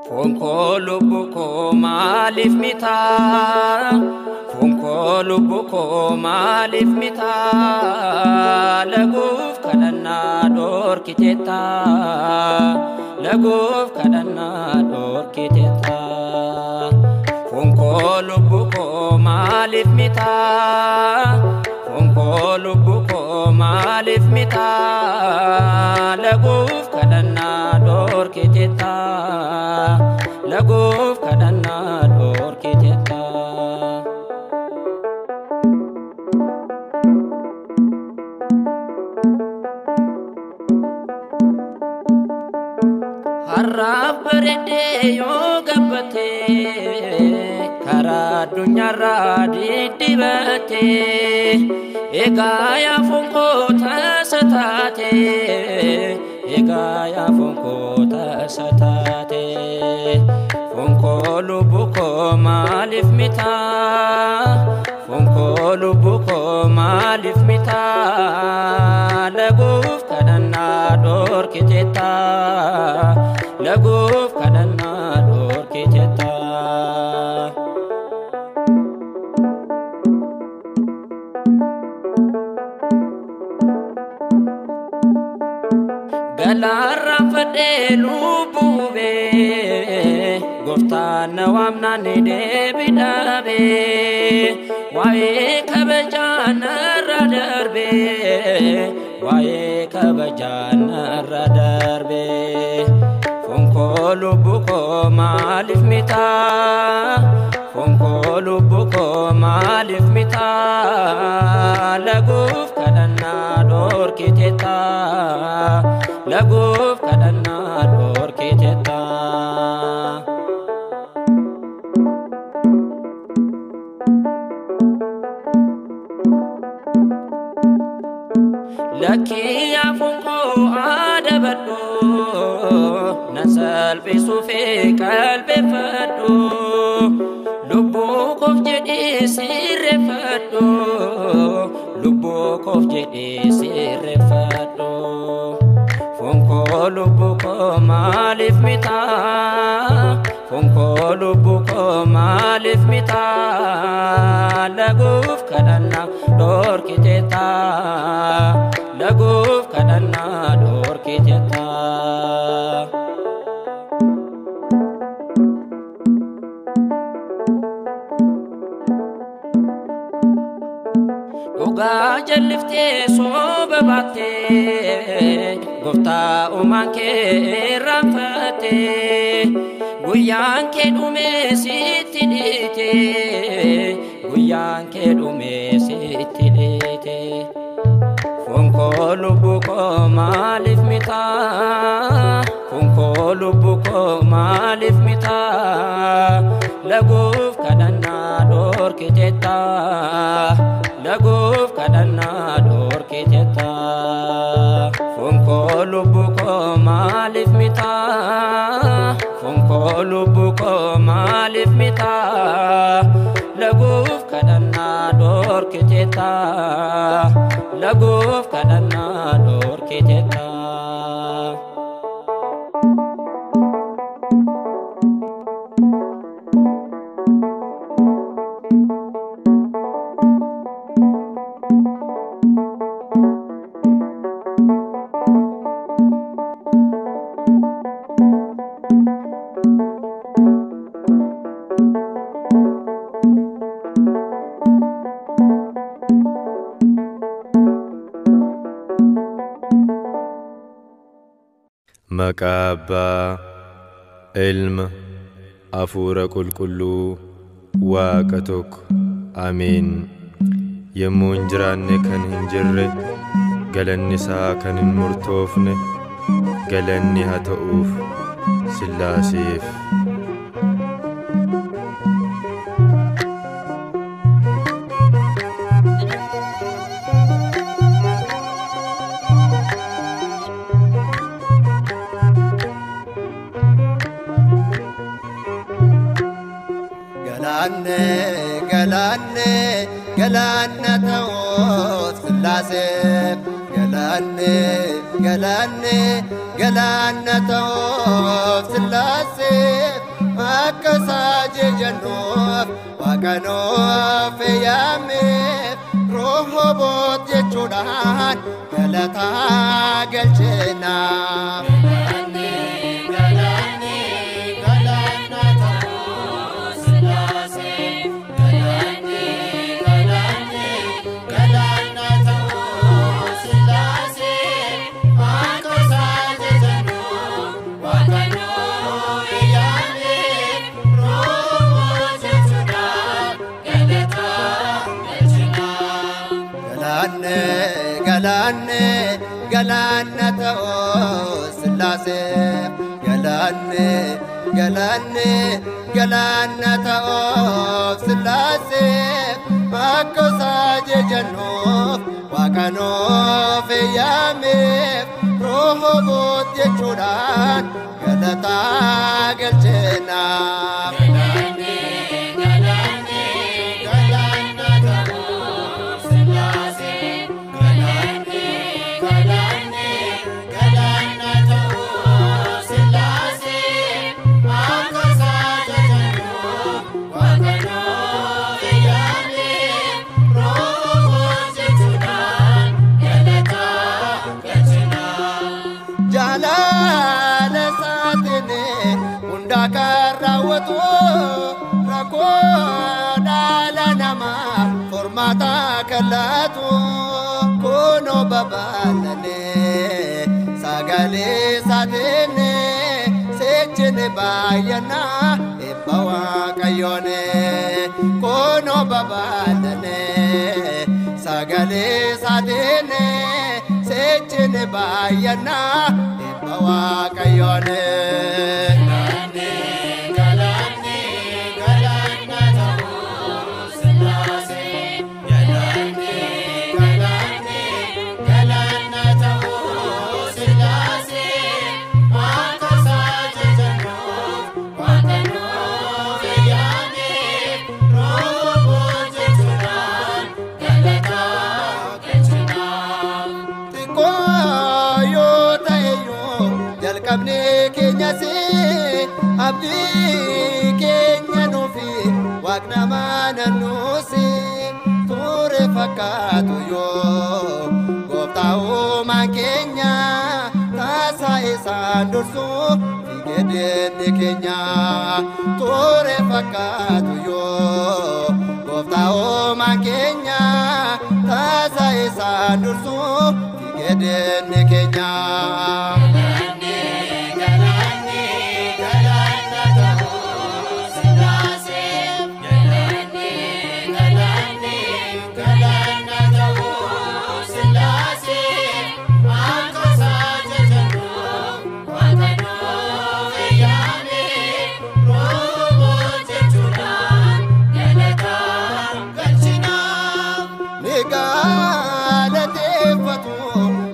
Fonko lubbu koo maaliif mitaa? Fonko Foon koo lubbuu koo maaliif mitaa laguuf kadhannaa dhorkiteetta laguuf kadhannaa dhorkiteetta. Foon koo lubbuu koo maaliif mitaa foon koo lubbuu koo maaliif mitaa laguuf kadhannaa dhorkiteetta laguuf kadhannaa dhorkiteetta. Har'aaf bareedee yoo gabbatee karaa addunyaarraa diddibatee egaa yaa foon koo tasa taate egaa yaa foon koo tasa taate. Foon koo lubbuu koo maaliif mitaa foon koo lubbuu koo maaliif mitaa laguuf kadhannaa dhorkiteetta laguuf kadhannaa dhorkiteetta. Galaarraan fadhee lubbuu bee gooftaan na waamnaan deebi dhaabee waa'ee kabajaa narra darbee waa'ee kabajaa narra darbee. Foon koo lubbuu koo maaliif mitaa foon koo lubbuu koo maaliif mitaa laguuf kadhannaa dhorkiteetta laguuf kadhannaa dhorkiteetta. Lakkii yaa foon koo adabadhu na salphisuu fi qalbeeffadhu lubbuu koof jedhee sirreeffadhu lubbuu koof jedhee sirreeffadhu. Foon koo lubbuu koo maaliif mitaa foon koo lubbuu koo maaliif mitaa laguuf kadhannaa dhorkiteetta laguuf kadhannaa dhorkiteetta. Dhugaa jalliftee sooba baattee gooftaa uumaan kee irraanfattee guyyaan kee dhumee sitti dhiite guyyaan kee dhumee sitti dhiite. Foon koo lubbuu koo maaliif mitaa foon koo lubbuu koo maaliif mitaa laguuf kadhannaa dhorkiteetta laguuf kadhannaa dhorkiteetta. Foon koo lubbuu koo maaliif mitaa foon koo lubbuu koo maaliif mitaa laguuf kadhannaa dhorkiteetta laguuf kadhannaa dhorkiteetta. Maqaa Abbaa, Ilma, Hafuura Qulqulluu, Waaqa tokko. Ameen. Yommuu hin jiraanne kan hin jirre, galanni isaa kan hin murtoofne, galanni haa ta'uuf Sillaaseef. Galaanne galaanne galaanna ta'uuf Sillaaseef galaanne galaanne galaanna ta'uuf Sillaaseef Akka isaa jejannuuf Waaqa nuuf eeyyameef Roohoboot jechuudhaan galata galchinaaf. Galanni galanna ta'uu Sillaasee. Galanni galanni galanna ta'uu Sillaasee. Akka isaa jejannuuf Waaqa nuuf eeyyameef Roohoboot jechuudhaan galata galchinaaf. Galanne galanne galanna ta'uu Sillaasee. Galanne galanne galanna ta'uu Sillaasee. Akka isaa jejannuuf Waaqa nuuf eeyyameef Roohoboot jechuudhaan galata galchinaaf. Galanni galanni galanna ta'uu Sillaasee. Galanni galanni galanna ta'uu Sillaasee. Akka isaa jejannuuf Waaqa nuuf eeyyameef Roohoboot jechuudhaan galata galchinaaf. Jaalala isaatiin hundaa kan raawwatu rakkoo dhala namaa furmaata kan laatu kunoo babal'anee sagalee isaatiin sechine baay'annaa eebba Waaqayyoon kunoo babal'anee sagalee isaatiin sechine baay'annaa eebba Waaqayyoon. Galanni galanni galanna ta'uu Sillaasee. Galanni galanni galanna ta'uu Sillaasee. Akka isaa jejannuuf Waaqa nuuf eeyyameef Roohoboot jechuudhaan galata galchinaaf. Xiqqoo yoo ta'eyyuu jalqabni keenyas abdii keenya nuufi Waaqni amanannus ture fakkaatu yoo gooftaa uumaan keenya taasa isaan dursu fiigee keenya ture fakkaatu yoo gooftaa uumaan keenya taasa isaan dursu fiigee keenya. Galanni galanni galanna ta'uu Sillaasee. Galanni galanni galanna ta'uu Sillaasee. Akka isaa jejannuuf Waaqa nuuf eeyyameef Roohoboot jechuudhaan galata galchinaaf. Ni galateeffatu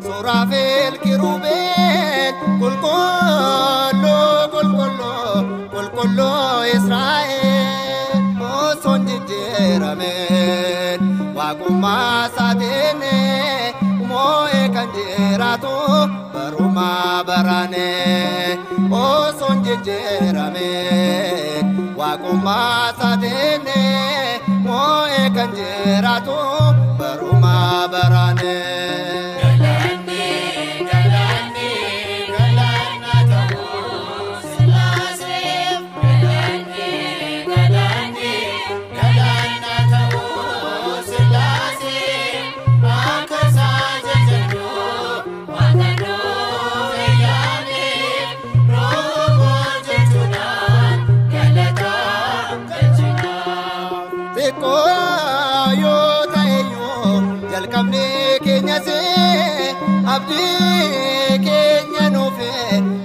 Suraafeel Kiruubeel qulqulluu qulqulluu qulqulluu Israa'el osoo hin jijjiirameen waaqummaa isaatiin moo'ee kan jiraatu barumaa barane osoo hin jijjiirameen waaqummaa isaatiin moo'ee kan jiraatu barumaa barane. Galanni galanni galanna ta'uu Sillaasee. Galanni galanni galanna ta'uu Sillaasee. Akka isaa jejannuuf Waaqa nuuf eeyyameef Roohoboot jechuudhaan galata galchinaaf. Xiqqoo yoo ta'eyyuu jalqabni keenyas abdii keenya nuufe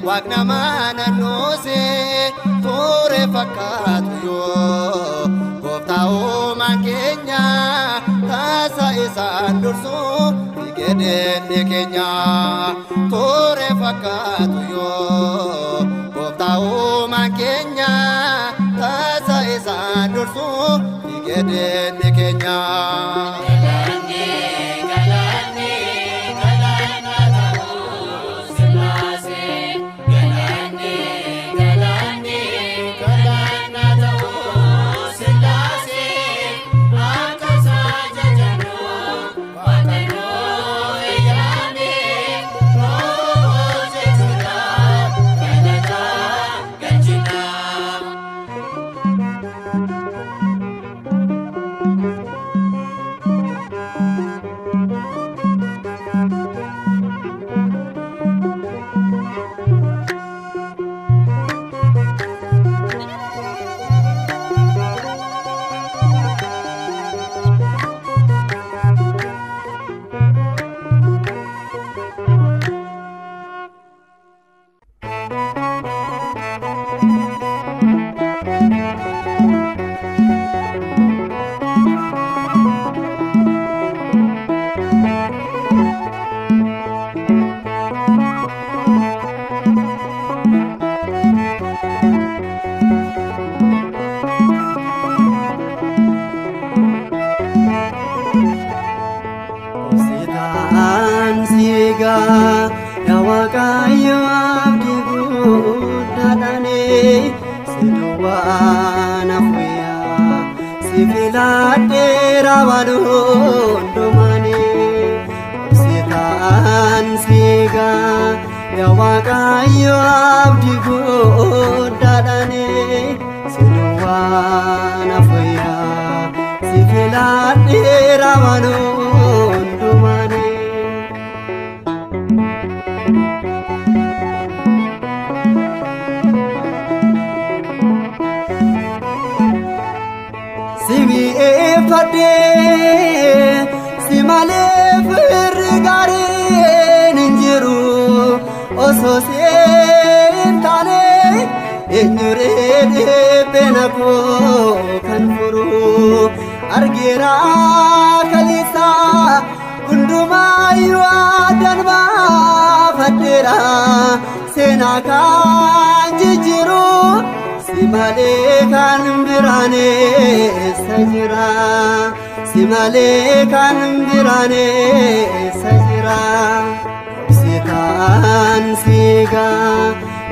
Waaqni amanannus ture fakkaatu yoo gooftaa uumaan keenya taasa isaan dursu fiigee keenya ture fakkaatu yoo gooftaa uumaan keenya taasa isaan dursu fiigee keenya. Galanni galanni galanna ta'uu Sillaasee. Galanni galanni galanna. Sigaa yaa Waaqayyo abdii guddaadhaani si duwwaa naaf wayyaa si filadheera waan hundumaani. Obsitaan sigaa yaa Waaqayyo abdii guddaadhaani si duwwaa naaf wayyaa si filadheera waan hundumaani. Simi'eeffadhee si malee firri gaariin hin jiru osoo siin taane eenyuree dhiphina koo kan furu argeera kaleessa hundumaayyuu addaan baafadheera seenaa kan jijjiiru. Si malee kan biraan eessa jira? Si malee kan biraan eessa jira? Obsitaan sigaa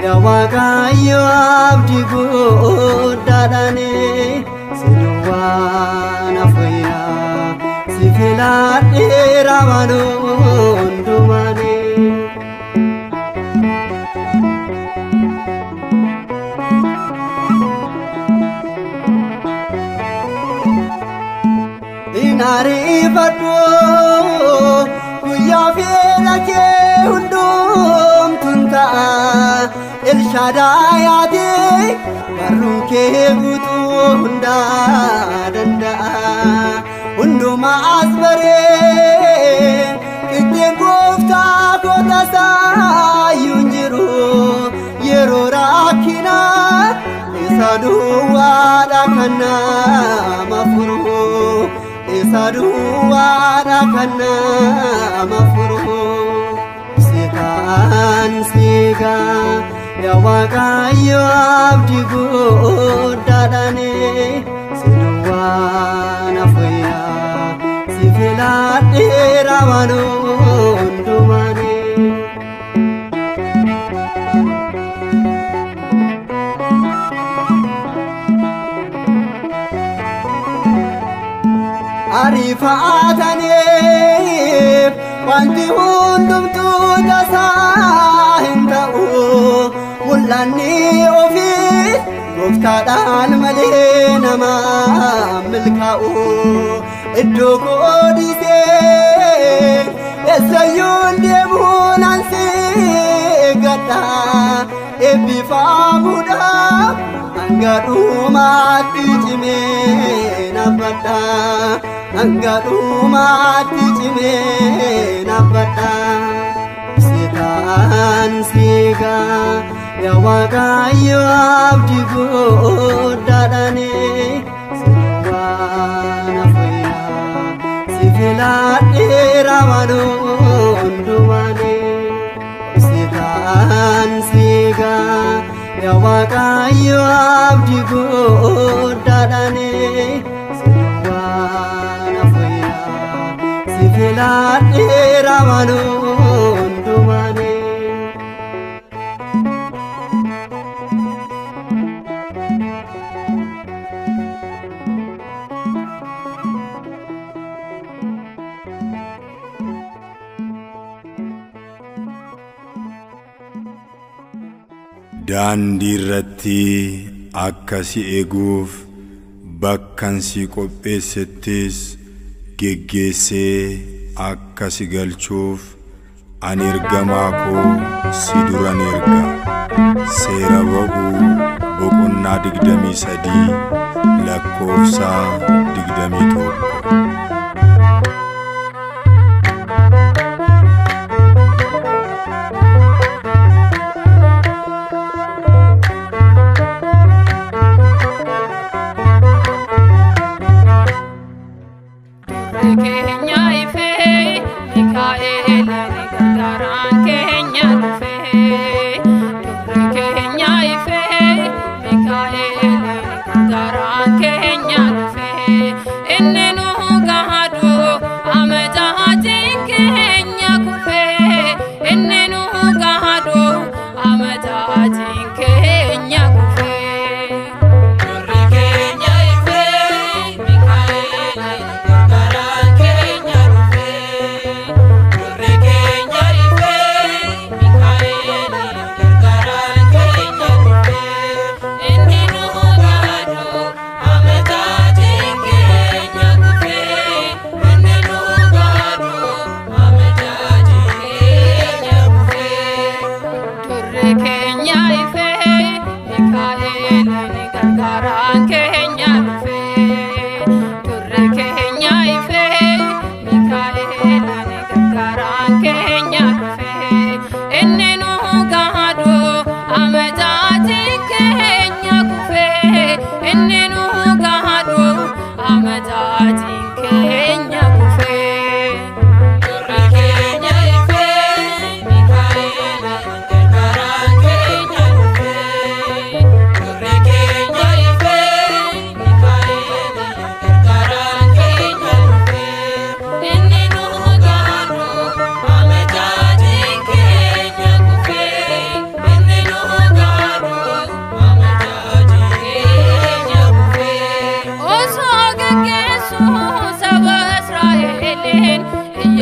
yaa Waaqayyo abdii guddaadhaani si duwwaa naaf wayyaa si filadheera waan hundumaani. Inaariifadhu guyyaa fedha kee hundumtuun ta'a Elshaadaayaati barruun kee guutuu hundaa danda'a hundumaa as baree qixxeen gooftaa koo tasaayyuu hin jiru yeroo rakkinaa isa duwwaadha kan nama furu. Isa duwwaadha kan nama furu. Obsitaan sigaa yaa Waaqayyo abdii guddaadhaani si duwwaa naaf wayyaa si filadheera waan hundumaani. Ariifataniif wanti hundumtuu tasaa hin ta'u mul'anni ofii gooftaadhaan malee nama milkaa'u iddoo koo dhiisee eessayyuu hin deemu nan si eeggadha eebbifamuudhaaf hanga dhumaatti cimee naabbadha. Hanga dhumaatti cimee naabbadha. Obsitaan sigaa yaa Waaqayyo abdii guddaadhaani si duwwaa naaf wayyaa si filadheera waan hundumaani. Obsitaan sigaa yaa Waaqayyo abdii guddaadhaani si duwwaa naaf wayyaa si filadheera waan hundumaani. Daandii irratti akka si eeguuf bakkan si qopheessettis geggeessee akka si galchuuf ani ergamaa koo si duran erga. Seera ba'uu boqonnaa 23 lakkoofsa 21. Keenya ifee Mikaa'el gargaaraan keenya dhufee Durri keenya ifee Mikaa'el gargaaraan keenya dhufee inni nu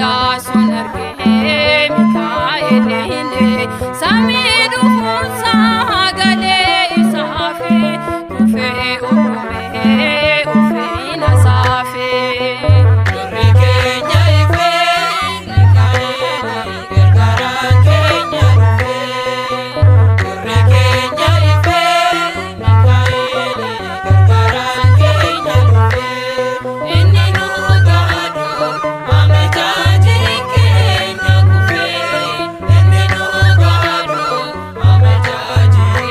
Iyyaasuun argee Mikaa'eliin samii dhufuun sagalee isaafi kufee uumamee ulfina isaafi. Durri keenya ifee Mikaa'el gargaaraan keenya dhufee. Durri keenya ifee Mikaa'el gargaaraan keenya dhufee. Inni nu gaadhu amajaajiin keenya kufee. Inni nu gaadhu amajaajiin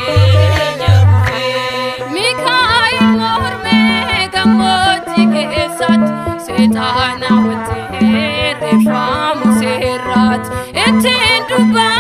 keenya kufee. Mikaa'el mormee gammoojjii keessatti seexana wajjin reeffamu seerraatti ittiin dubbate.